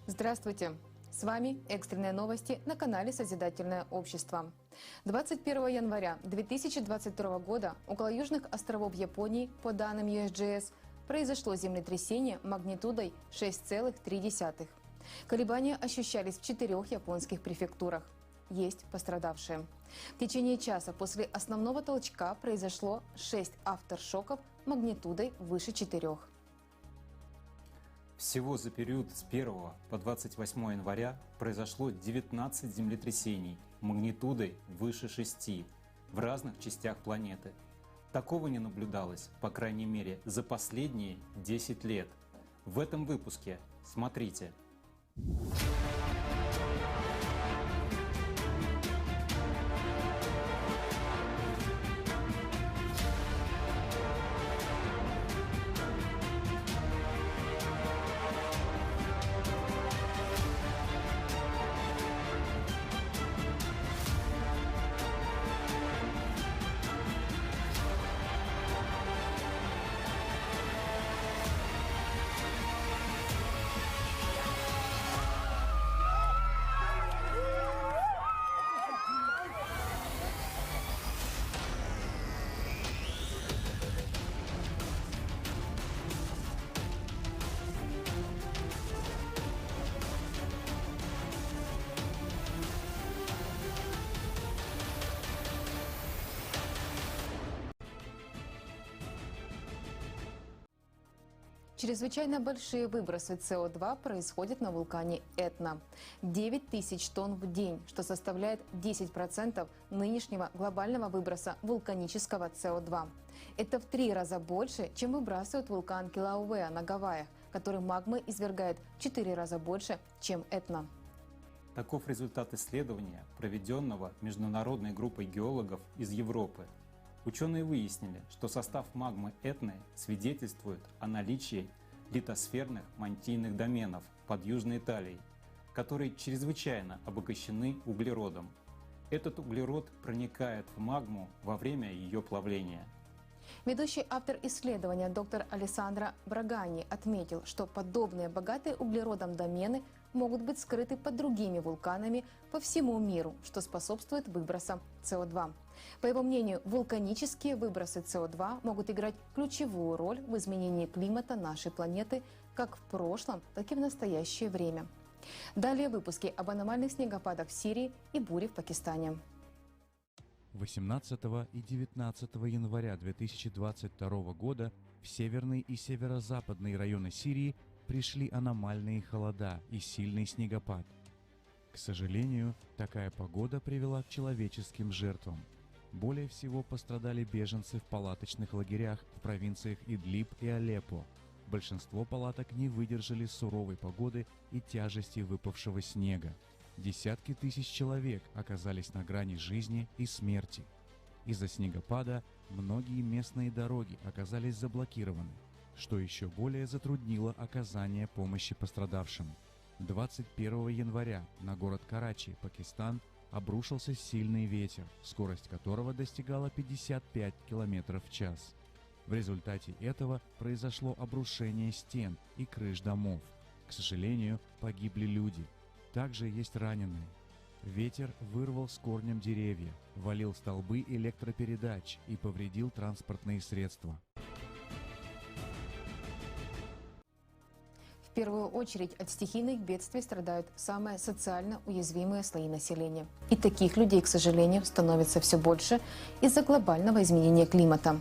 Здравствуйте! С вами экстренные новости на канале «Созидательное общество». 21 января 2022 года около южных островов Японии, по данным USGS, произошло землетрясение магнитудой 6,3. Колебания ощущались в 4 японских префектурах. Есть пострадавшие. В течение часа после основного толчка произошло 6 авторшоков магнитудой выше 4. Всего за период с 1 по 28 января произошло 19 землетрясений магнитудой выше 6 в разных частях планеты. Такого не наблюдалось, по крайней мере, за последние 10 лет. В этом выпуске смотрите. Чрезвычайно большие выбросы СО2 происходят на вулкане Этна. 9000 тонн в день, что составляет 10% нынешнего глобального выброса вулканического СО2. Это в 3 раза больше, чем выбрасывает вулкан Килауэа на Гавайях, который магмы извергает в 4 раза больше, чем Этна. Таков результат исследования, проведенного международной группой геологов из Европы. Ученые выяснили, что состав магмы Этны свидетельствует о наличии литосферных мантийных доменов под Южной Италией, которые чрезвычайно обогащены углеродом. Этот углерод проникает в магму во время ее плавления. Ведущий автор исследования доктор Алессандро Брагани отметил, что подобные богатые углеродом домены могут быть скрыты под другими вулканами по всему миру, что способствует выбросам СО2. По его мнению, вулканические выбросы СО2 могут играть ключевую роль в изменении климата нашей планеты как в прошлом, так и в настоящее время. Далее выпуски об аномальных снегопадах в Сирии и буре в Пакистане. 18 и 19 января 2022 года в северные и северо-западные районы Сирии пришли аномальные холода и сильный снегопад. К сожалению, такая погода привела к человеческим жертвам. Более всего пострадали беженцы в палаточных лагерях в провинциях Идлиб и Алеппо. Большинство палаток не выдержали суровой погоды и тяжести выпавшего снега. Десятки тысяч человек оказались на грани жизни и смерти. Из-за снегопада многие местные дороги оказались заблокированы, что еще более затруднило оказание помощи пострадавшим. 21 января на город Карачи, Пакистан, обрушился сильный ветер, скорость которого достигала 55 км в час. В результате этого произошло обрушение стен и крыш домов. К сожалению, погибли люди. Также есть раненые. Ветер вырвал с корнем деревья, валил столбы электропередач и повредил транспортные средства. В первую очередь от стихийных бедствий страдают самые социально уязвимые слои населения. И таких людей, к сожалению, становится все больше из-за глобального изменения климата.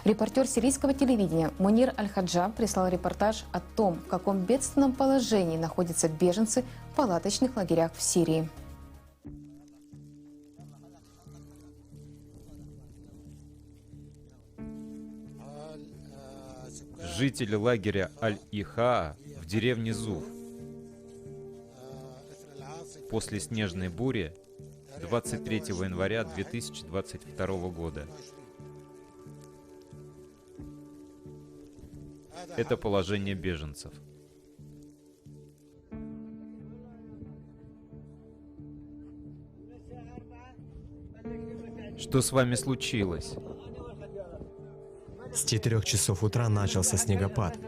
Репортер сирийского телевидения Мунир Аль-Хаджа прислал репортаж о том, в каком бедственном положении находятся беженцы в палаточных лагерях в Сирии. Жители лагеря Аль-Ихаа в деревне Зуф после снежной бури 23 января 2022 года. Это положение беженцев. Что с вами случилось? С 4 часов утра начался снегопад.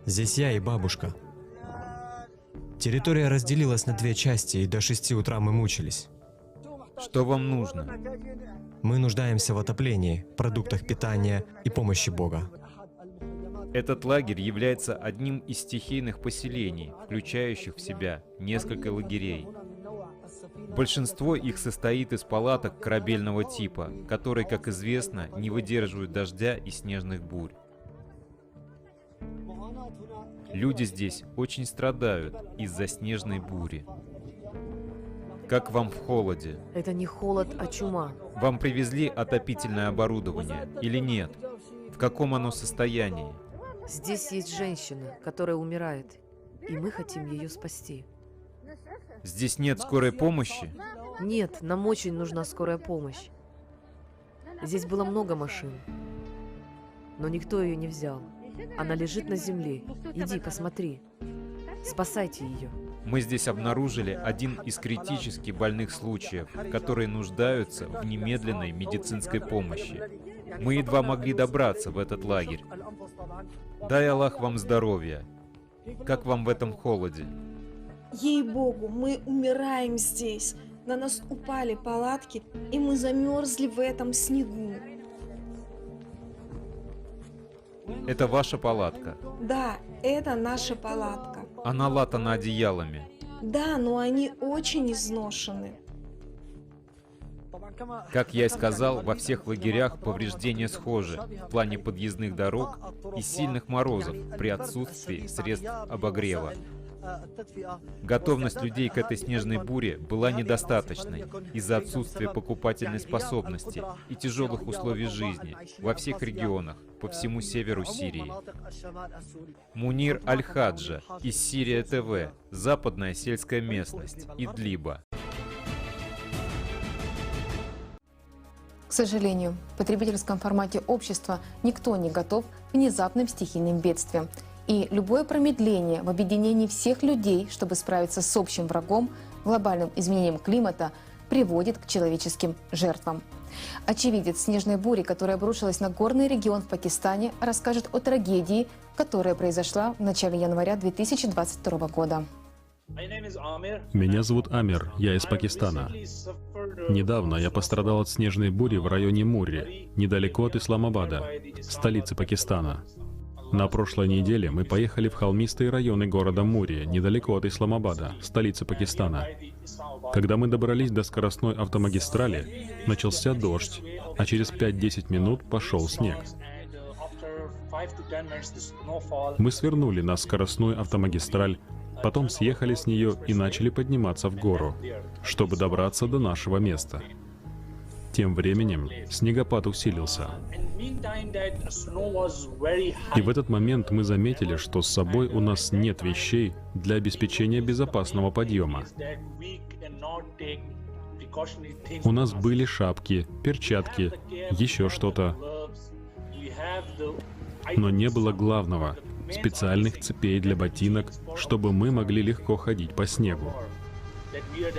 Здесь я и бабушка. Территория разделилась на две части, и до 6 утра мы мучились. Что вам нужно? Мы нуждаемся в отоплении, продуктах питания и помощи Бога. Этот лагерь является одним из стихийных поселений, включающих в себя несколько лагерей. Большинство их состоит из палаток корабельного типа, которые, как известно, не выдерживают дождя и снежных бурь. Люди здесь очень страдают из-за снежной бури. Как вам в холоде? Это не холод, а чума. Вам привезли отопительное оборудование или нет? В каком оно состоянии? Здесь есть женщина, которая умирает, и мы хотим ее спасти. Здесь нет скорой помощи? Нет, нам очень нужна скорая помощь. Здесь было много машин, но никто ее не взял. Она лежит на земле. Иди, посмотри. Спасайте ее. Мы здесь обнаружили один из критически больных случаев, которые нуждаются в немедленной медицинской помощи. Мы едва могли добраться в этот лагерь. Дай Аллах вам здоровья. Как вам в этом холоде? Ей-богу, мы умираем здесь. На нас упали палатки, и мы замерзли в этом снегу. Это ваша палатка? Да, это наша палатка. Она латана одеялами. Да, но они очень изношены. Как я и сказал, во всех лагерях повреждения схожи в плане подъездных дорог и сильных морозов при отсутствии средств обогрева. Готовность людей к этой снежной буре была недостаточной из-за отсутствия покупательной способности и тяжелых условий жизни во всех регионах по всему северу Сирии. Мунир Аль-Хаджа из Сирия ТВ, западная сельская местность, Идлиба. К сожалению, в потребительском формате общества никто не готов к внезапным стихийным бедствиям. И любое промедление в объединении всех людей, чтобы справиться с общим врагом, глобальным изменением климата, приводит к человеческим жертвам. Очевидец снежной бури, которая обрушилась на горный регион в Пакистане, расскажет о трагедии, которая произошла в начале января 2022 года. Меня зовут Амир, я из Пакистана. Недавно я пострадал от снежной бури в районе Мурри, недалеко от Исламабада, столицы Пакистана. На прошлой неделе мы поехали в холмистые районы города Мурри, недалеко от Исламабада, столицы Пакистана. Когда мы добрались до скоростной автомагистрали, начался дождь, а через 5-10 минут пошел снег. Мы свернули на скоростную автомагистраль, потом съехали с нее и начали подниматься в гору, чтобы добраться до нашего места. Тем временем снегопад усилился. И в этот момент мы заметили, что с собой у нас нет вещей для обеспечения безопасного подъема. У нас были шапки, перчатки, еще что-то. Но не было главного — специальных цепей для ботинок, чтобы мы могли легко ходить по снегу.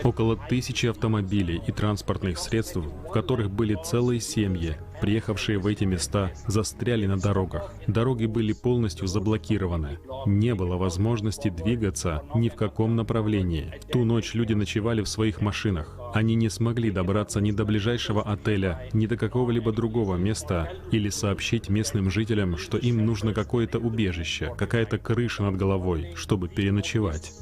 Около 1000 автомобилей и транспортных средств, в которых были целые семьи, приехавшие в эти места, застряли на дорогах. Дороги были полностью заблокированы. Не было возможности двигаться ни в каком направлении. В ту ночь люди ночевали в своих машинах. Они не смогли добраться ни до ближайшего отеля, ни до какого-либо другого места или сообщить местным жителям, что им нужно какое-то убежище, какая-то крыша над головой, чтобы переночевать.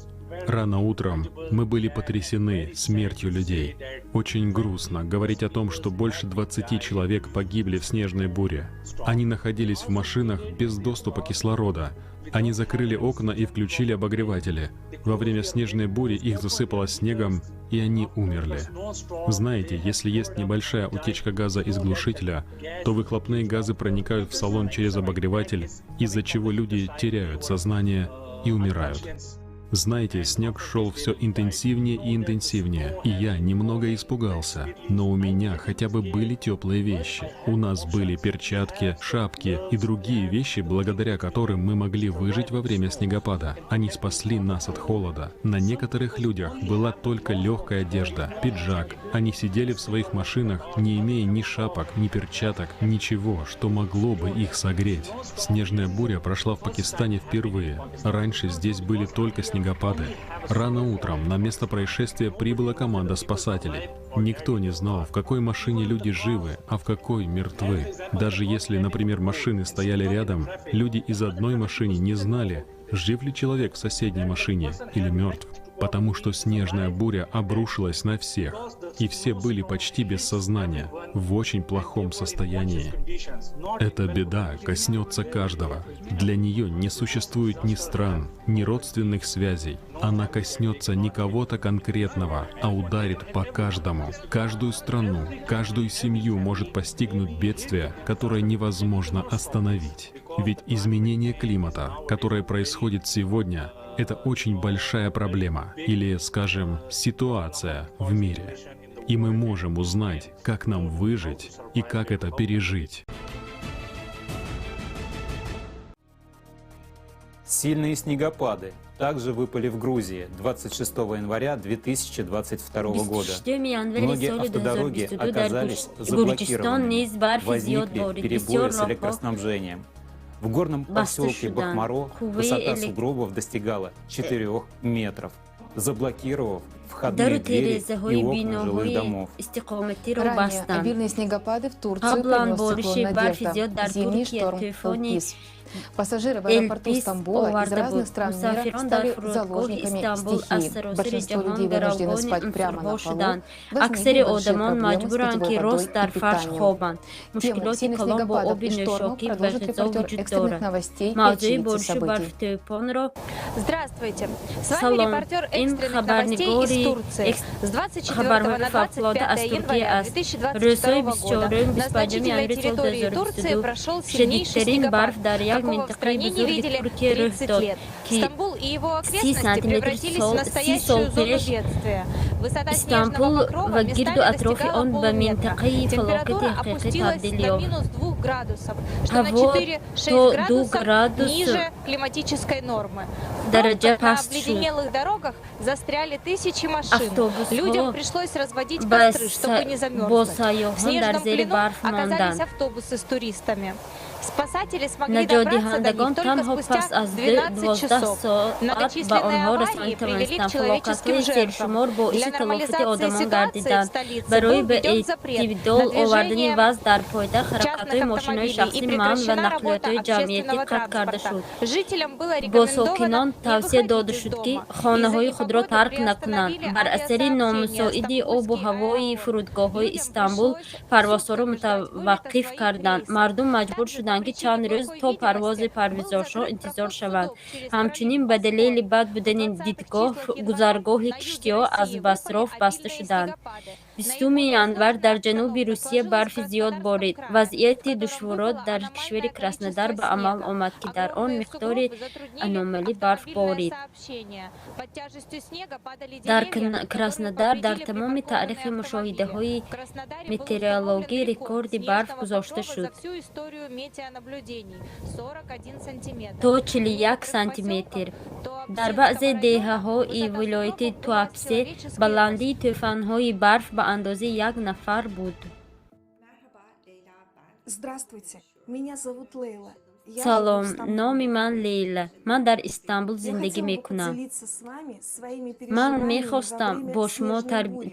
Рано утром мы были потрясены смертью людей. Очень грустно говорить о том, что больше 20 человек погибли в снежной буре. Они находились в машинах без доступа кислорода. Они закрыли окна и включили обогреватели. Во время снежной бури их засыпало снегом, и они умерли. Знаете, если есть небольшая утечка газа из глушителя, то выхлопные газы проникают в салон через обогреватель, из-за чего люди теряют сознание и умирают. Знаете, снег шел все интенсивнее и интенсивнее, и я немного испугался. Но у меня хотя бы были теплые вещи. У нас были перчатки, шапки и другие вещи, благодаря которым мы могли выжить во время снегопада. Они спасли нас от холода. На некоторых людях была только легкая одежда, пиджак. Они сидели в своих машинах, не имея ни шапок, ни перчаток, ничего, что могло бы их согреть. Снежная буря прошла в Пакистане впервые. Раньше здесь были только снегопады. снегопады. Рано утром на место происшествия прибыла команда спасателей. Никто не знал, в какой машине люди живы, а в какой мертвы. Даже если, например, машины стояли рядом, люди из одной машины не знали, жив ли человек в соседней машине или мертв, потому что снежная буря обрушилась на всех, и все были почти без сознания, в очень плохом состоянии. Эта беда коснется каждого. Для нее не существует ни стран, ни родственных связей. Она коснется не кого-то конкретного, а ударит по каждому. Каждую страну, каждую семью может постигнуть бедствие, которое невозможно остановить. Ведь изменение климата, которое происходит сегодня, это очень большая проблема или, скажем, ситуация в мире. И мы можем узнать, как нам выжить и как это пережить. Сильные снегопады также выпали в Грузии 26 января 2022 года. Многие автодороги оказались заблокированными, возникли перебои с электроснабжением. В горном поселке Бахмаро высота сугробов достигала 4 метров, заблокировав входные двери и окна жилых домов. Ранее обильные снегопады в Турцию принес циклон «Надежда», зимний шторм «Элпис». Пассажиры в аэропорту Стамбула из разных стран мира стали заложниками стихии. Большинство людей вынуждены спать прямо на полу. Возникли большие проблемы с питьевой водой и питанием. Тему сильных снегопадов и штормов продолжит репортер экстренных новостей и очевидцы событий. Здравствуйте! С вами репортер экстренных новостей из Турции. С 24 на 25 января 2022 года на значительной территории Турции прошел сильнейший снегопад, какого в стране не видели 30 лет. Стамбул и его окрестности превратились в настоящую зону бедствия. Высота снежного покрова местами достигала полуметра. Температура опустилась до минус 2 градусов, что на 4-6 градусов ниже климатической нормы. В пробках на обледенелых дорогах застряли тысячи машин. Людям пришлось разводить костры, чтобы не замерзнуть. В снежном плену оказались автобусы с туристами. Спасатели смогли добраться до них только спустя 12 часов. Многочисленные аварии привели к человеческим жертвам. Для нормализации ситуации в столице был введен запрет на движение частных автомобилей и прекращена работа общественного транспорта. Жителям было рекомендовано не выходить из дома. Из-за непогоды приостановили авиасообщение Стамбульский аэропорт. Людям ки чанд рӯз то парвози парвизоршо интизор шаванд. Ҳамчунин ба далели бад будани дидгоҳ гузаргоҳи киштиҳо аз Басроф баста шуданд. 20 январ дар ҷануби Русия барфи зиёд борид. Вазъияти душворот дар кишвари Краснодар ба амал омад, ки дар он миқдори аномалӣ барф борид. Дар Краснодар дар тамоми таърихи мушоҳидаҳои метеорологӣ рекорди барф гузошта шуд то 41 сантиметр. Дар баъзе деҳаҳои вилояти Туапсе баландии тӯфонҳои барф ба андозаи як нафар буд. Здравствуйте, меня зовут Лейла. Салом, номи ман Лейла. Ман дар Истанбул зиндагӣ мекунам. Ман мехостам бо шумо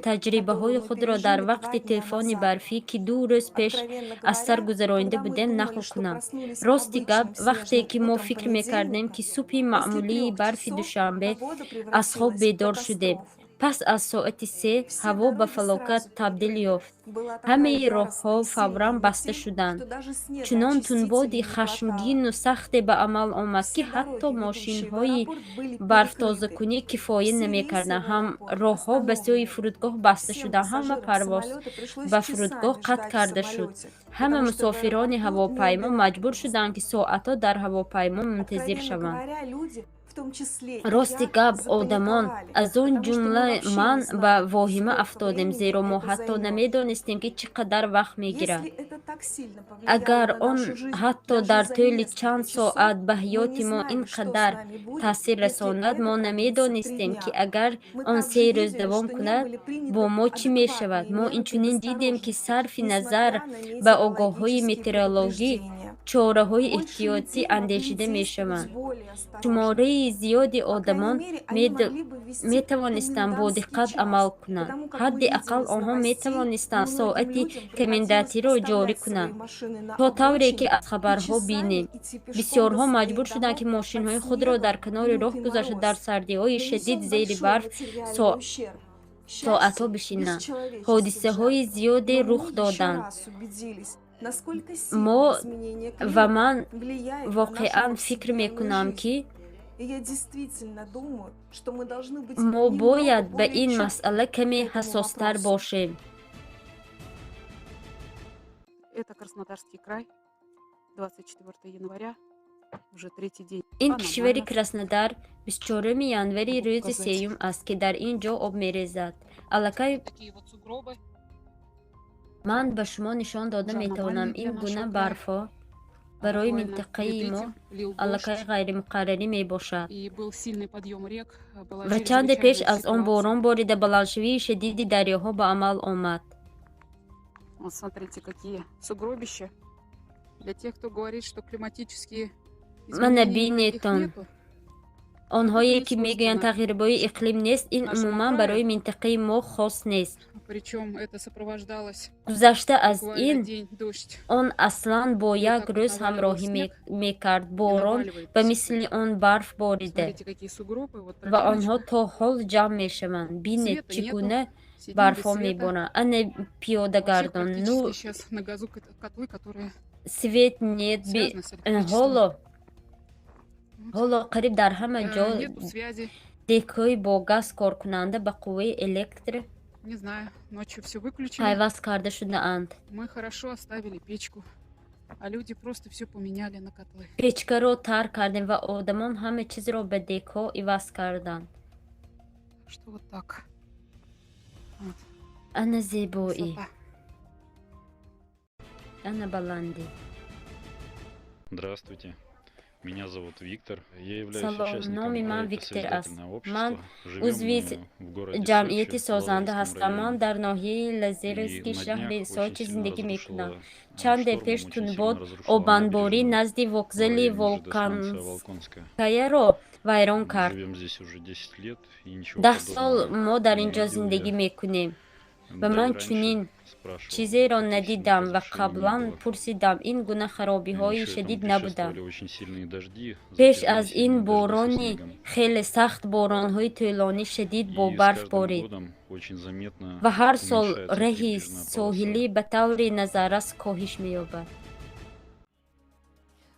таҷрибаҳои худро дар вақти тӯфони барфӣ, ки ду рӯз пеш аз сар гузаронида будем, нақл кунам. Рости гап, вақте ки мо фикр мекардем, ки субҳи маъмулии барфи душанбе аз хоб бедор шудем, пас аз соати 3 ҳаво ба фалокат табдил ёфт. Ҳамаи роҳҳо фавран баста шуданд. Чунон тунбоди хашмгину сахте ба амал омад, ки ҳатто мошинҳои барфтозакунӣ кифоя намекарданд. Ҳам роҳҳо ба сӯи фурудгоҳ баста шуданд, ҳама парвоз ба фурудгоҳ қатъ карда шуд. Ҳама мусофирони ҳавопаймо маҷбур шуданд, ки соатҳо дар ҳавопаймо мунтазир шаванд. Рости гап, одамон, аз он ҷумла ман ба воҳима афтодем, зеро мо ҳатто намедонистем, ки чӣ қадар вақт мегирад. Агар он ҳатто дар тӯли чанд соат ба ҳаёти мо ин қадар таъсир расонад, мо намедонистем, ки агар он се рӯз давом кунад, бо мо чӣ мешавад. Мо инчунин дидем, ки сарфи назар ба огоҳҳои метеорологӣ Чораҳои эҳтиётӣ андешида мешаванд. Шумораи зиёди одамон метавонистанд бо диққат амал кунанд. Ҳадди ақал онҳо метавонистанд соати комендантиро ҷорӣ кунанд. То тавре ки аз хабарҳо бинем, бисёрҳо маҷбур шуданд, ки мошинҳои худро дар канори роҳ гузошта, дар сардиҳои шадид зери барф соатҳо бишинанд. Ҳодисаҳои зиёде рух доданд. Мо ва ман воқеан фикр мекунам, ки мо бояд ба ин масъала каме ҳассостар бошем. Это Краснодарский край, 24 января, уже третий день. Ин кишвари Краснодар, 24 январи, рӯзи сеюм аст, ки дар ин ҷо об мерезад. Аллакай ман ба шумо нишон дода метавонам. Ин гуна барфҳо барои минтақаи мо аллакай ғайримуқаррарӣ мебошад. Ва чанде пеш аз он борон борида, баландшавии шадиди дарёҳо ба амал омад. Вот смотрите, какие сугробища. Для тех, кто говорит, что климатические Мана бинетон. Онҳое ки мегӯянд, тағйирёбии иқлим нест, ин умуман барои минтақаи мо хос нест. Гузашта аз ин, он аслан бо як рӯз ҳамроҳӣ мекард. Борон ба мисли он барф борида ва онҳо то ҳол ҷамъ мешаванд. Бинед, чӣ гуна барфҳо меборанд. Ана пиёдагардон. Ну, свет нет. Ҳоло қариб дар ҳама ҷо декҳои бо газ коркунанда ба қувваи электр пайваст карда шудаанд. Печкаро тар кардем ва одамон ҳама чизро ба декҳо иваз карданд. Ана зебоӣ, ана баландӣ. Здравствуйте. Меня зовут Виктор. Я являюсь Салом, участником номи ман проекта Виктор аст. «Созидательное Ман общество». Живем узви мы в городе ҷамъияти Сочи, созанда Лазаревском ҳастам. Ман районе. дар ноҳияи Лазаревский И на шаҳри днях Сочи очень сильно зиндагӣ мекунам. разрушила Чанде штормом, пеш очень сильно тунбод разрушила обанборӣ набережную назди в вокзали районе ЖД-станция Волконская. Волконскаяро вайрон кард. Живем здесь уже 10 лет, и ничего 10 сол подобного мо дар не ин ҷо видел зиндагӣ я. мекунем ва Да и ман раньше чунин спрашивал, чизеро таких сильных надидам ва разрушений не қаблан было. пурсидам, ин гуна харобиҳои Еще этому шадид набуданд. предшествовали очень сильные дожди, Пеш затяжные аз ин сильные дожди со борони снегом. хеле сахт, боронҳои тӯлонӣ шадид бо И с барф каждым борид годом очень заметно ва ҳар сол уменьшается раҳи прибрежная полоса. соҳилӣ ба таври назаррас коҳиш меёбад.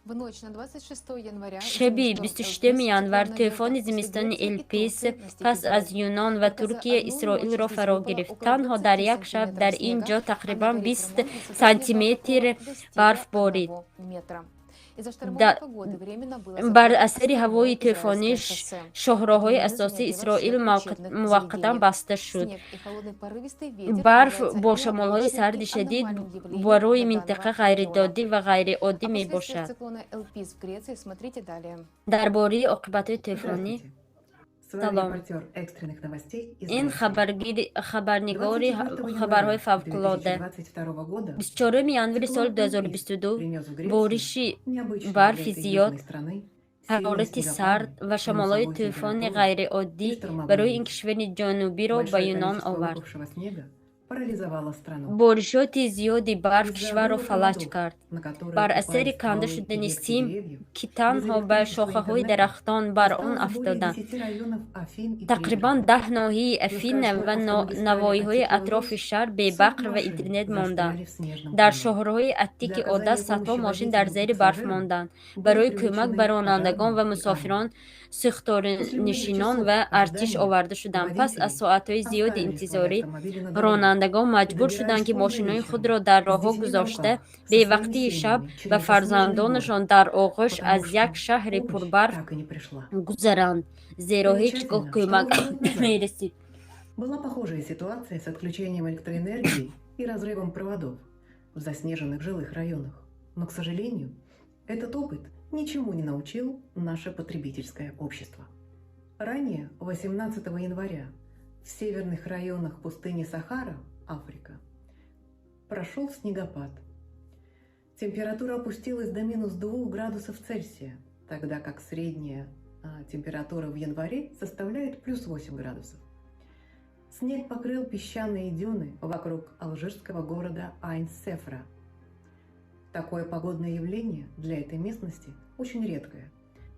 В ночь на 26 января Шаби зимний шторм 26 Элпис, январ циклона тӯфони Йордан зимистони после Греции и Элпис Турции настигли пас аз Израиль. Юнон ва Только за Туркия одну ночь Исроилро здесь фаро выпало гирифт. около Танҳо дар 20 як шаб сантиметров дар ин снега, ҷо а на тақрибан горе 20 Хермон высота снега сантиметр около достигла барф борид. 1 метра. Из-за штормовой погоды временно было Бар закрыто асари ҳавои основное тӯфонӣ израильское шоссе. шоҳроҳҳои Отменены асосии занятия во Исроил всех учебных муваққатан заведениях. баста шуд. Снег и холодный порывистый ветер Барф являются бо шамолҳои необычным сарди и шадид аномальным явлением барои для минтақа данного региона. ғайридоддӣ ва ғайриоддӣ О последствиях мебошад. циклона Элпис в Греции смотрите далее. Дар бораи оқибатҳои тӯфонӣ. Здравствуйте. С вами Салом. репортер экстренных новостей из Ин Греции. Хабарнигори 24 хабарҳои января фавқулодда. 2022 года 24 январи соли циклон Элпис 2022 принес в Грецию бориши необычные для барфи этой зиёд, южной страны сильные ҳарорати сард снегопады, ва шамолҳои минусовую тӯфони температуру и ғайриоддӣ штормовые барои ин ветры. кишвари ҷанубиро ба Большое Юнон количество овард. выпавшего снега парализовало страну. Боришоти зиёди барф Из-за кишварро обрыва фалаҷ проводов, кард. на которые Бар упали асари канда стволы и шудани ветки сим, деревьев, ки без танҳо ба электричества и шохаҳои интернета дарахтон бар он осталось более афтоданд. 10 районов Афин и Тақрибан пригородов. 10 ноҳияи Афина Скоростной ва автомагистрали навоҳиҳои Аттика-Лос атрофи шаҳр 40 бебақр ва машин интернет монданд. застряли в снежном Дар тоннеле. шоҳроҳи Для Аттики Ода оказания садҳо помощи мошин дар водителям и зери барф пассажирам монданд. были Барои кӯмак привлечены ба ронандагон ва пожарные и армия. мусофирон, После многих сӯхторнишинон часов ва артиш ожидания оварда шуданд. Пас аз водители соатҳои зиёди оставили свои интизорӣ, автомобили на дороге ронандагон и маҷбур шуданд, добирались ки поздно мошинҳои вечером худро дар с роҳҳо детьми на гузошта, руках, со своими бевақтии шаб семьями ба через заснеженный город, фарзандонашон дар оғӯш потому аз як что шаҳри помощь пурбарф так и не пришла. гузаранд, зеро ҳеҷ гоҳ Примечательно, что кӯмак уже год назад намерасид. была похожая ситуация с отключением электроэнергии и разрывом проводов в заснеженных жилых районах. Но, к сожалению, этот опыт ничему не научил наше потребительское общество. Ранее, 18 января, в северных районах пустыни Сахара, Африка, прошел снегопад. Температура опустилась до минус 2 градусов Цельсия, тогда как средняя температура в январе составляет плюс 8 градусов. Снег покрыл песчаные дюны вокруг алжирского города Айн-Сефра. Такое погодное явление для этой местности очень редкое.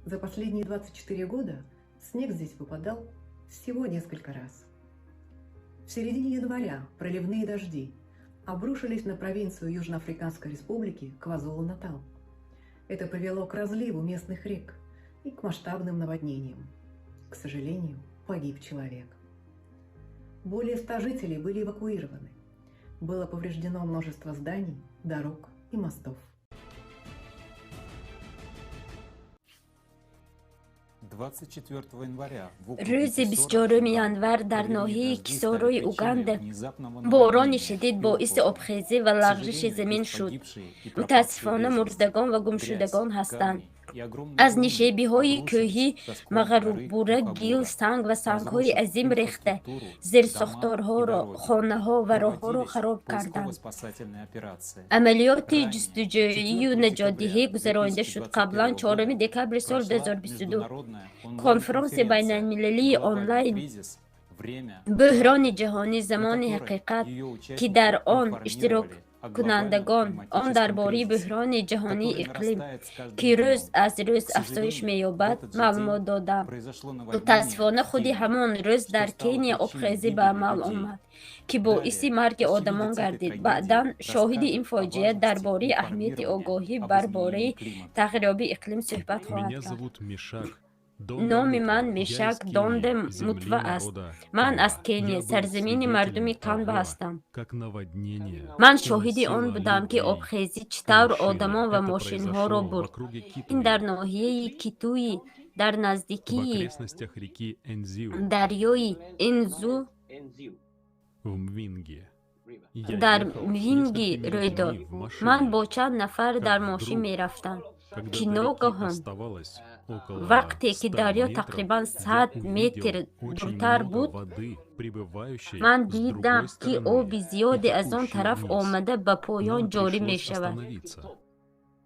За последние 24 года снег здесь выпадал всего несколько раз. В середине января проливные дожди обрушились на провинцию Южноафриканской республики Квазулу-Натал. Это привело к разливу местных рек и к масштабным наводнениям. К сожалению, погиб человек. Более 100 жителей были эвакуированы. Было повреждено множество зданий, дорог и мостов. 24 января в округе Рӯзи Кисора, 24 январ дар проливные ноҳияи дожди стали Кисорои причиной Уганда внезапного борони наводнения шадид и боиси ухода. обхезӣ ва К лағжиши сожалению, замин есть шуд. погибшие и пропавшие Мутаассифона, без вести. мурдагон ва Грязь, гумшудагон ҳастанд. камни и огромные Аз руины нишебиҳои обрушились кӯҳӣ со склона горы мағрубура гил, Мухабура, санг ва сангҳои разрушив азим рехта, инфраструктуру, дома и зерсохторҳоро, дороги. хонаҳо ва роҳҳоро Проводились хароб карданд. поисково-спасательные операции. Амалиёти Ранее, ҷустуҷӯию 4 наҷотдиҳӣ декабря гузаронида шуд. Қаблан 2021 4 года декабри соли прошла 2022 международная конфронси онлайн-конференция байналмилалии «Глобальный онлайн кризис. Время «Бӯҳрони ҷаҳонӣ: правды», на замони которой ҳақиқат», ее ки участники дар он информировали о глобальном иштироккунандагон он дар климатическом бораи кризисе, бӯҳрони ҷаҳонии который иқлим, нарастает с каждым ки рӯз днем. аз рӯз К афзоиш сожалению, в меёбад, этот же маълумот день доданд. произошло наводнение Мутаассифона, в худи Кении, ҳамон рӯз что дар стало Кения причиной обхезӣ ба гибели амал людей. омад, ки боиси Далее, марги одамон очевидец этой гардид. трагедии Баъдан шоҳиди ин расскажет о фоҷиа дар важности бораи аҳамияти информирования огоҳӣ об бар изменении бораи климата. тағйирёбии иқлим суҳбат хоҳад Меня кард. зовут Мишак Донде Номи Мутва. ман Я из Мишак Донде Кении, земли Мутва аст. народа Ман аз Канба. Кения, Я был сарзамини мардуми свидетелем Канба того, ҳастам. как наводнение Ман шоҳиди он уносило будам, ки людей обхезӣ чӣ и тавр машины. одамон ва Это мошинҳоро произошло в бурд. округе Ин дар Китуи, ноҳияи Китуи, дар в наздикии окрестностях реки Энзиу, дарёи Энзу в Мвинге. Я дар ехал с Мвинги несколькими рӯй дод. людьми в Ман машине, бо чанд нафар как дар мошин вдруг, мерафтам, когда ки до реки ногаҳон оставалось около вақте ки 100 дарё метров, тақрибан я 100 метр увидел очень дуртар много буд, воды, прибывающей ман с дидам, другой ки стороны оби и зиёде аз он текущей тараф вниз. омада ба поён Нам ҷорӣ пришлось мешавад. остановиться.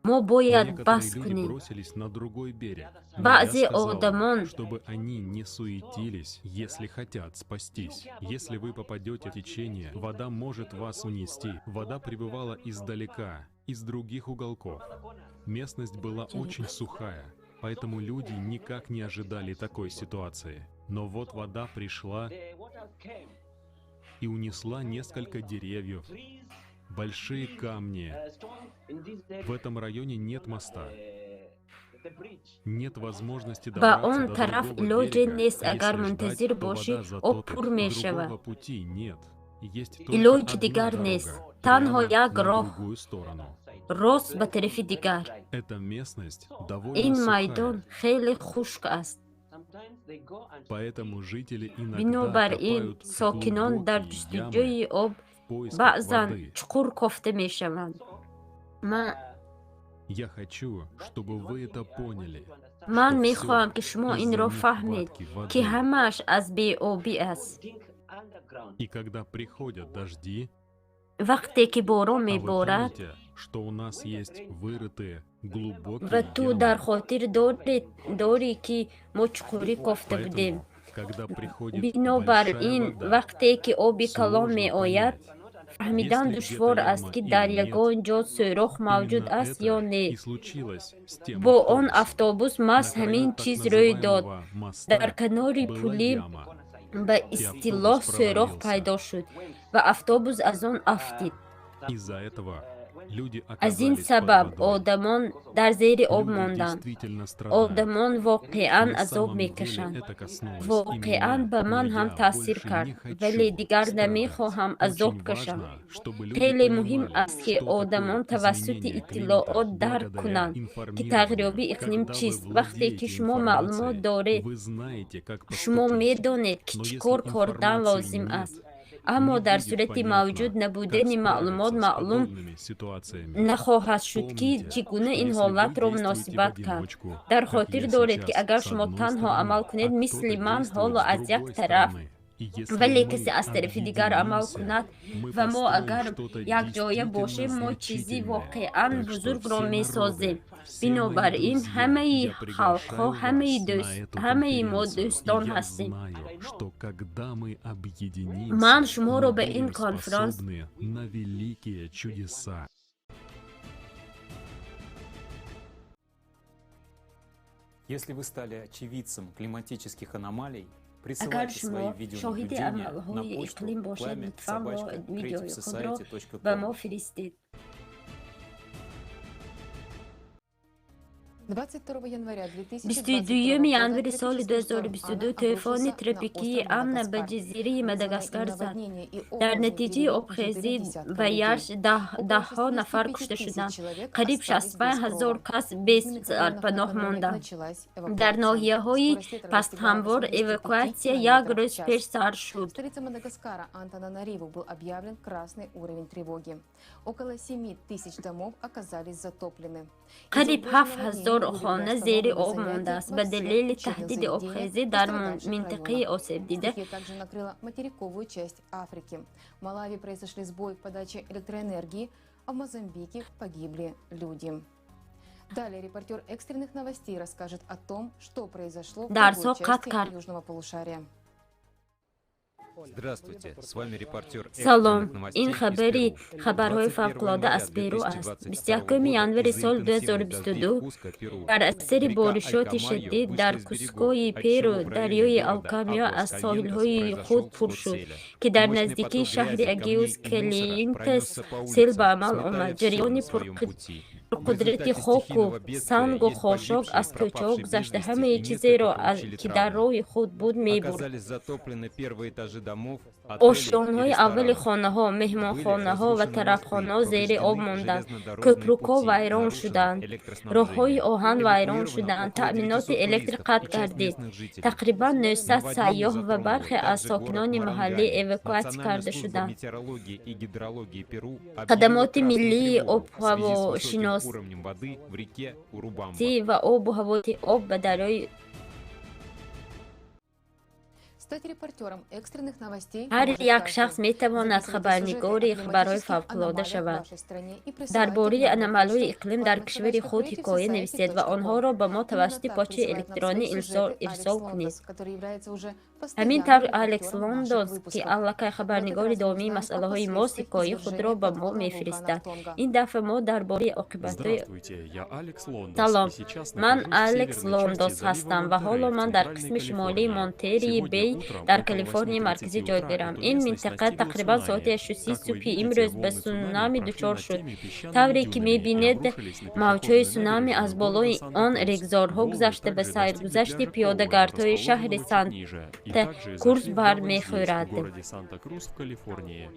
Мо бояд Некоторые бас люди кунем. бросились на другой берег, но я Баъзе сказал им, одамон чтобы они не суетились, если хотят спастись. Если вы попадете в течение, вода может вас унести. Вода прибывала издалека, из других уголков. Местность была очень сухая, поэтому люди никак не ожидали такой ситуации. Но вот вода пришла и унесла несколько деревьев, большие камни. В этом районе нет моста. Нет возможности Ба добраться он до тараф другого илоҷе берега. нест, агар Если ждать, мунтазир то бошӣ, вода об затопит. пур мешавад. Другого пути нет. Есть только Илоҷи одна дигар нест, дорога, танҳо прямо як на роҳ, другую сторону. рост ба тарафи дигар. Эта местность довольно Ин сухая, майдон хеле хушк аст. поэтому жители иногда Бинобар ин, копают сокинон дар глубокие ямы ҷустуҷӯи об в поисках баъзан воды. чуқур кофта мешаванд. Ман Я хочу, чтобы вы это поняли, ман что всё мехоҳам, ки шумо из-за инро фаҳмед, нехватки ки воды. ҳамааш аз беобӣ аст. И когда приходят дожди, Вақте ки борон а вы меборад, помните, что у нас есть вырытые ва глубокие ту дар ямы. хотир дорӣ, ки мо чуқурӣ кофта будем. Поэтому, когда приходит Бинобар большая ин, вода, вақте ки оби калон сложно меояд, понять, фаҳмидан есть ли душвор где-то аст, яма ки дар или нет. ягон ҷо сӯрох мавҷуд Именно аст ё это не. и случилось с тем Бо он автобусом. автобус На маҳз краю ҳамин так чиз рӯй дод. называемого Дар моста канори была пулӣ яма, ба и автобус истилоҳ сӯрох провалился. пайдо шуд ва автобус аз он афтид. Из-за этого люди Аз ин оказались под сабаб водой. одамон дар зери об Люди монданд. действительно страдают. Одамон воқеан На азоб самом деле мекашанд. это коснулось и Воқеан меня, ба но ман ҳам я таъсир больше кард, не вале хочу дигар страдать. намехоҳам азоб Очень кашам. важно, чтобы люди Хеле муҳим понимали, аст, ки что такое одамон тавассути изменение иттилоот климата дарк благодаря кунанд, ки информированию. тағйирёбии иқлим Когда вы чист. Вақте ки владеете шумо маълумот информацией, доред, вы знаете, как шумо поступить. медонед, ки Но чӣ если кор кардан информации лозим нет, аст. Аммо не дар будет сурати понятно, мавҷуд как набудани маълумот, справиться с маълум подобными ситуациями. нахоҳад шуд, ки Помните, чӣ гуна что ин если вы ҳолатро действуете в муносибат кард. одиночку, Дар как хотир я доред, ки сейчас агар с шумо одной танҳо стороны, амал кунед, а мисли кто-то ман действует ҳоло с аз як другой тараф, стороны, Вале касе аз тарафи дигар амал кунад ва мо агар якҷоя бошем, мо чизи воқеан бузургро месозем. Бинобар ин, ҳамаи халқҳо, ҳамаи мо дӯстон ҳастем. Ман шуморо ба ин конфронс Если вы стали очевидцем климатических аномалий, Агар присылайте шумо свои шоҳиди видеонаблюдения на амалҳои почту иқлим бошед, лутфан мо видеои худро ба мо climate@creativesociety.com. фиристед. 22 января 2022 22 года январи соли тропический шторм 2022 Анна тӯфони обрушился на тропикии остров Анна ба Мадагаскар. ҷазираи Вызванный им Мадагаскар зад. наводнение и Дар оползни натиҷаи привели к обхезӣ гибели десятков ва людей. ярш Около даҳҳо нафар 65 кушта тысяч шуданд. человек Қариб остались 65 без ҳазор крова. кас В южных районах бесарпаноҳ накануне монданд. началась Дар эвакуация. ноҳияҳои Скорость ветра достигала пастҳамвор 85 эвакуатсия як километров в рӯз час. пеш сар шуд. В столице Мадагаскара Антананариву был объявлен красный уровень тревоги. Около 7 тысяч домов оказались затоплены. Из-за Қариб угрозы 7 наводнений ҳазор были хона зери приостановлены об занятия мондааст. во Ба всех далели учебных таҳдиди заведениях обхезӣ дар пострадавших минтақаи районах. осебдида Стихия также накрыла материковую часть Африки. В Малави произошли сбои в подаче электроэнергии, а в Мозамбике погибли люди. Далее репортер экстренных новостей расскажет о том, что произошло в другой дарсҳо қатъ части кард. южного полушария. Здравствуйте, с вами репортер Салом, экстренных новостей ин из хабари Перу. хабарҳои 21 фавқулода января аз Перу аст. 2022 21 года январи из-за соли интенсивных дождей 2022 в Куско, Перу, дар асари река боришоти Алькамайо шадид вышла дар из берегов, Кускои отчего Перу в районе дарёи города Алкамио аз Агуас-Кальентес соҳилҳои произошел худ пур всход шуд, селя. ки дар Мощный наздикии поток шаҳри грязи, камней Агиус и мусора Калиентес пронесся по сел ба улицам, амал сметая омад. все на Ҷараёни своем пути. В пурқудрати результате хоку, стихийного бедствия сангу есть хошок погибшие, аз кӯчаҳо пропавшие без гузашта вести ҳамаи и чизеро, несколько получили ки дар травмы. роҳи худ буд, мебурд. Оказались затоплены первые этажи домов, отелей и Ошёнҳои аввали ресторанов. хонаҳо, Были меҳмонхонаҳо ва разрушены мосты, тарабхонаҳо зери об повреждены монданд, железнодорожные кӯпрукҳо пути, вайрон нарушено шуданд, роҳҳои электроснабжение. оҳан вайрон Эвакуировано шуданд, около таъминоти 900 электр туристов қатъ и часть гардид. местных жителей. Тақрибан 900 Наводнение сайёҳ ва затронуло бархе аз также город сокинони маҳаллӣ Марангани. эвакуатсия Национальная карда служба шуданд. метеорологии и гидрологии Перу объявила Хадамоти красную миллии тревогу в связи с высоким обҳавошиносӣ уровнем воды в реке Урубамба. ва обу ҳавои об ба дарёи Стать репортером экстренных новостей Ҳар может як каждый. шахс метавонад Записывайте сюжеты о хабарнигори хабарҳои климатических фавқулода аномалиях в шавад. вашей стране и Дар присылайте к бораи нам на аномалиҳои почту иқлим дар кишвари худ ҳикоя нависед ва онҳоро ба мо climate@creativesociety.com. тавассути Именно так почтаи присылает нам электронӣ свои сюжеты Алекс ирсол кунед. Лондос, который является уже Ҳамин постоянным тавр Алекс репортером наших Лондос, ки выпусков. аллакай В этот хабарнигори раз мы доимии узнаем о масъалаҳои мост, последствиях ҳикояи худро извержения ба мо подводного вулкана в мефиристад. Тонга. Ин дафъа мо дар бораи оқибатҳои Здравствуйте, я Алекс Лондос, Салом, и сейчас ман нахожусь в Алекс северной части Лондос залива ҳастам ва ҳоло Монтерей в ман дар Центральной қисми шимолии Калифорнии. Монтерии Сегодня Бей утром дар около Калифорнияи 8:30 марказӣ ҷой утра дорам. эту Ин местность минтақа настигла тақрибан соати цунами. 8:30 Как вы субҳи видите, имрӯз ба волны цунами сунами прошли дучор над шуд. теми песчаными Тавре ки дюнами и мебинед, обрушились на мавҷҳои пешеходную сунами аз набережную города болои он Санта-Крус. регзорҳо Волны гузашта ба также достигли сайргузашти пляжа Коуэн, пиёдагардҳои шаҳри расположенного чуть ниже, и также Санта-Круз зашли в бар гавань здесь, в мехӯрад. городе Санта-Крус в Калифорнии.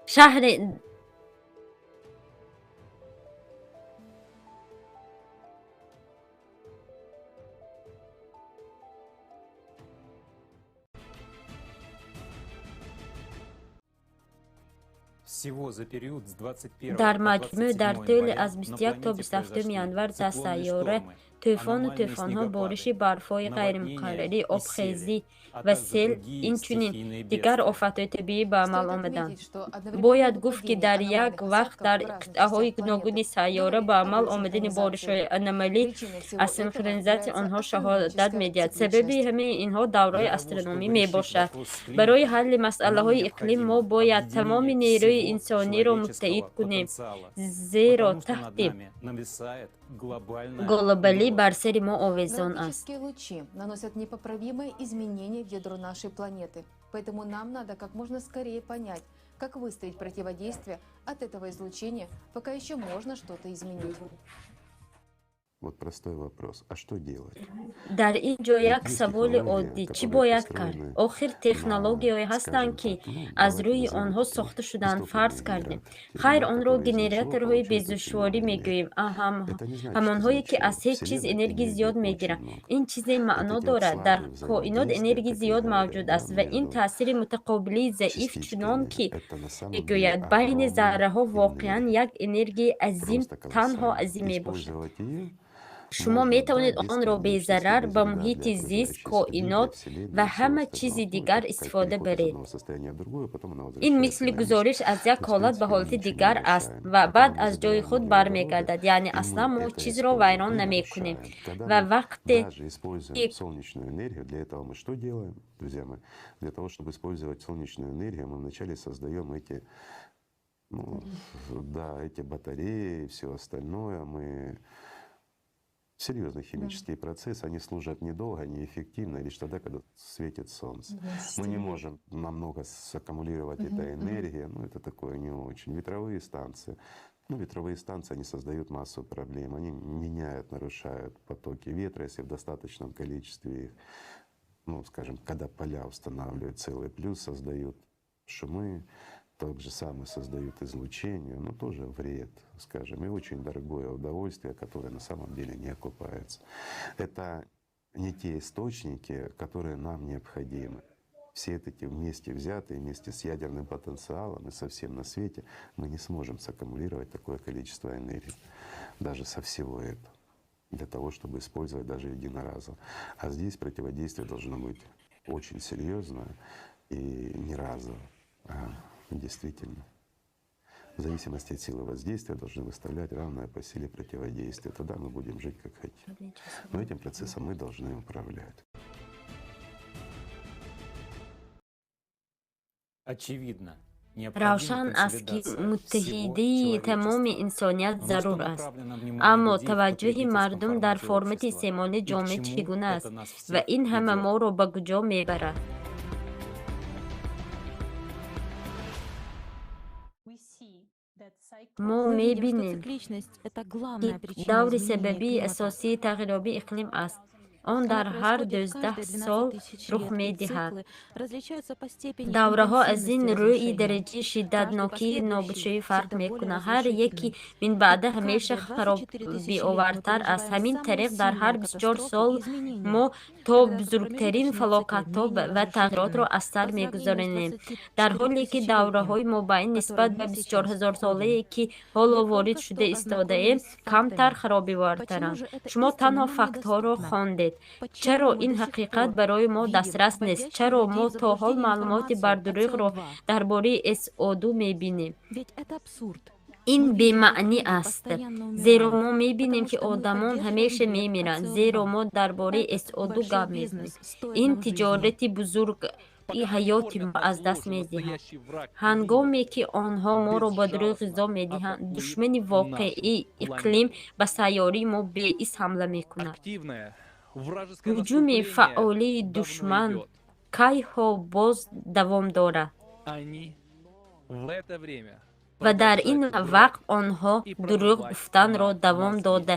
Шаҳри Всего за период с 21 Дар по маҷмӯъ 27 дар тӯли января аз на 21 то планете 27 произошли январ дар циклонные сайёра штормы, тӯфону аномальные тӯфонҳо, бориши снегопады, барфҳои наводнения ғайримуқаррарӣ, и сели, обхезӣ а ва также сел, другие инчунин стихийные дигар бедствия. офатҳои табиӣ ба амал Стоит омаданд. отметить, что одновременное Бояд гуфт, ки выпадение дар як аномальных вақт осадков дар в разных частях қитъаҳои планеты гуногуни сайёра говорит ба о амал омадани синхронизации. боришҳои аномалӣ Причиной всего аз этого синхронизатсияи является онҳо шаҳодат астрономическая медиҳад. Сабаби цикличность. ҳамаи инҳо давраи Для того, астрономӣ чтобы решить мебошад. вопрос с Барои климатом, ҳалли нам масъалаҳои иқлим мо необходимо бояд тамоми объединение нерӯи всего инсониро муттаҳид человеческого кунем, потенциала, зеро потому что над таҳти нами нависает глобальная глобалӣ угроза. бар сари мо овезон аст. Галактические лучи наносят непоправимые изменения в ядро нашей планеты. Поэтому нам надо как можно скорее понять, как выстоять противодействие от этого излучения, пока еще можно что-то изменить. Вот простой вопрос. А что делать? Дар ин ҷо Вот як есть саволи технология, оддӣ: чӣ которая бояд кард? построена Охир на, технологияҳое ҳастанд, скажем ки так, ну, аз давайте рӯи назовем онҳо такие сохта шуданд, фарз истопливные кардем. генераторы, Хайр, да, онро которые из ничего генераторҳои получают очень бездушворӣ много мегӯем, энергии. а Это не значит из ҳамонҳое, ки ничего. аз ҳеҷ чиз Вселенная энергия энергии зиёд очень мегиранд. много. Ин чизе Вот маъно эти вот дорад. Дар слабые коинот взаимодействия, энергия как зиёд они мавҷуд говорят, да, аст ва ин между таъсири мутақобилии заиф чунон частичками, ки это на самом деле мегӯяд байни огромная зарраҳо воқеан энергия, як энергияи азим, просто танҳо колоссальная. азим мебошад. Использовать ее Шумо метавонед онро безарар ба муҳити зист, коинот ва ҳама чизи дигар истифода баред. Ин мисли гузориш аз як ҳолат ба ҳолати дигар аст ва баъд аз ҷои худ бармегардад. Яъне аслан мо чизро вайрон намекунем. Ва вақте Для этого мы что делаем, друзья мои? Для того, чтобы использовать солнечную энергию, мы вначале создаем эти, ну, да, эти батареи и все остальное. Мы серьезные химические процессы, они служат недолго, неэффективно, лишь тогда, когда светит солнце. Мы не можем намного саккумулировать этой энергии, ну это такое не очень. Ветровые станции. Ну, ветровые станции, они создают массу проблем, они меняют, нарушают потоки ветра, если в достаточном количестве их, ну, скажем, когда поля устанавливают целые, плюс создают шумы, так же самое создают излучение, но тоже вред, скажем, и очень дорогое удовольствие, которое на самом деле не окупается. Это не те источники, которые нам необходимы. Все эти вместе взятые, вместе с ядерным потенциалом и со всем на свете, мы не сможем саккумулировать такое количество энергии, даже со всего этого, для того, чтобы использовать даже единоразово. А здесь противодействие должно быть очень серьезное и не разово, а действительно. В зависимости от силы воздействия должны выставлять равное по силе противодействие. Тогда мы будем жить как хотим. Но этим процессом мы должны управлять. Очевидно, Равшан аст, ки муттаҳидии тамоми инсоният зарур аст. Аммо таваҷҷӯҳи мардум дар формати истеъмоли ҷомеъ чӣ гуна аст ва ин ҳама моро ба куҷо мебарад? Мо мебинем, ки даври сабабии асосии тағйирёбии иқлим аст. Он дар ҳар 12 сол рух медиҳад. Давраҳо аз ин рӯи дараҷаи шиддатнокии нобудшавӣ фарқ мекунанд. Ҳар яке минбаъда ҳамеша харобиовартар аст. Ҳамин тариқ, дар ҳар 24 сол мо то бузургтарин фалокатҳо ва тағйиротро аз сар мегузаронем, дар ҳоле ки давраҳои мобайн нисбат ба 24 ҳазорсолае, ки ҳоло ворид шуда истодаем, камтар харобиовартаранд. Шумо танҳо фактҳоро хондед. Чаро ин ҳақиқат барои мо дастрас нест? Чаро мо то ҳол маълумоти бардурӯғро дар бораи СО2 мебинем? Ин бемаънӣ аст, зеро мо мебинем, ки одамон ҳамеша мемиранд, зеро мо дар бораи СО2 гап мезанем. Ин тиҷорати бузурги ҳаёти мо аз даст медиҳад. Ҳангоме ки онҳо моро ба дурӯғ ғизо медиҳанд, душмани воқеии иқлим ба сайёраи мо беист ҳамла мекунад. Ҳуҷуми фаъолии душман кайҳо боз давом дорад ва дар ин вақт онҳо дурӯғ гуфтанро давом дода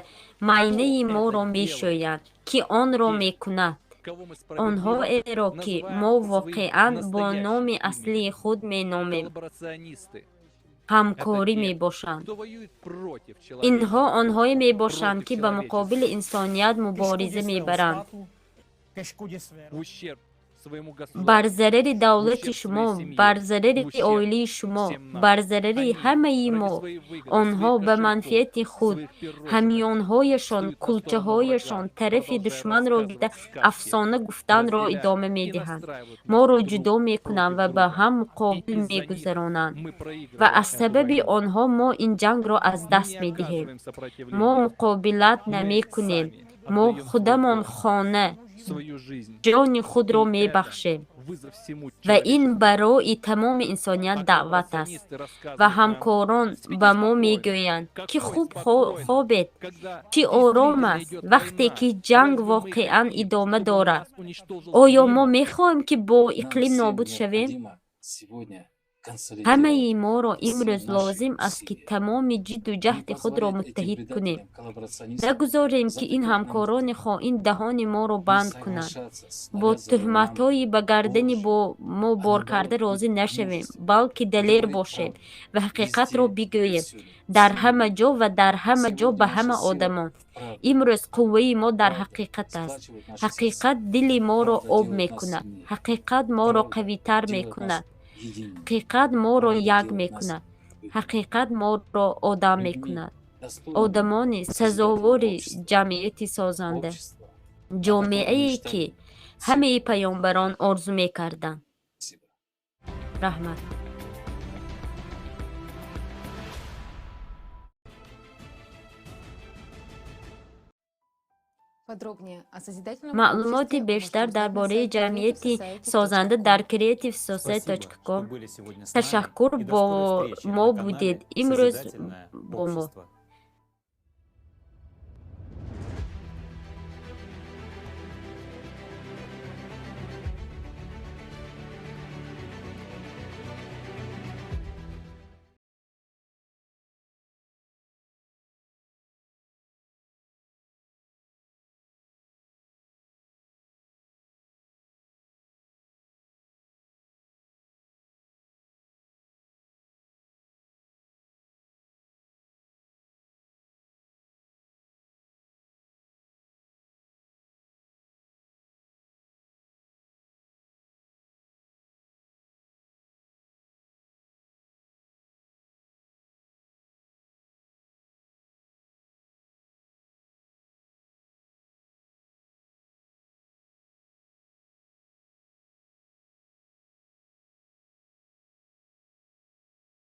майнаи моро мешӯянд, ки онро мекунад. Онҳоеро, ки мо воқеан бо номи аслии худ меномем, ҳамкорӣ мебошанд. Инҳо онҳое мебошанд, ки ба муқобили инсоният мубориза мебаранд. Бар зарари давлати шумо, бар зарари оилаи шумо, бар зарари ҳамаи мо. Онҳо ба манфиати худ, ҳамёнҳояшон, кулчаҳояшон тарафи душманро дида афсона гуфтанро идома медиҳанд. Моро ҷудо мекунанд ва ба ҳам муқобил мегузаронанд. Ва аз сабаби онҳо мо ин ҷангро аз даст медиҳем. Мо муқобилат намекунем. Мо худамон хона, ҷони худро мебахшем. Ва ин барои тамоми инсоният даъват аст. Ва ҳамкорон ба мо мегӯянд, ки хуб хобед, чӣ ором аст, вақте ки ҷанг воқеан идома дорад. Оё мо мехоҳем, ки бо иқлим нобуд шавем? Ҳамаи моро имрӯз лозим аст, ки тамоми ҷидду ҷаҳди худро муттаҳид кунем. Нагузорем, ки ин ҳамкорони хоин даҳони моро банд кунанд. Бо туҳматҳои ба гардани мо бор карда розӣ нашавем, балки далер бошем ва ҳақиқатро бигӯем дар ҳама ҷо ва дар ҳама ҷо ба ҳама одамон. Имрӯз қувваи мо дар ҳақиқат аст. Ҳақиқат дили моро об мекунад. Ҳақиқат моро қавитар мекунад. Ҳақиқат моро як мекунад. Ҳақиқат моро одам мекунад. Одамони сазовори ҷамъияти созанда, ҷомеае, ки ҳамаи паёмбарон орзу мекарданд. Раҳмат. Маълумоти бештар дар бораи ҷамъияти созанда дар creativesociety.com. Ташаккур, бо мо будед имрӯз бо мо.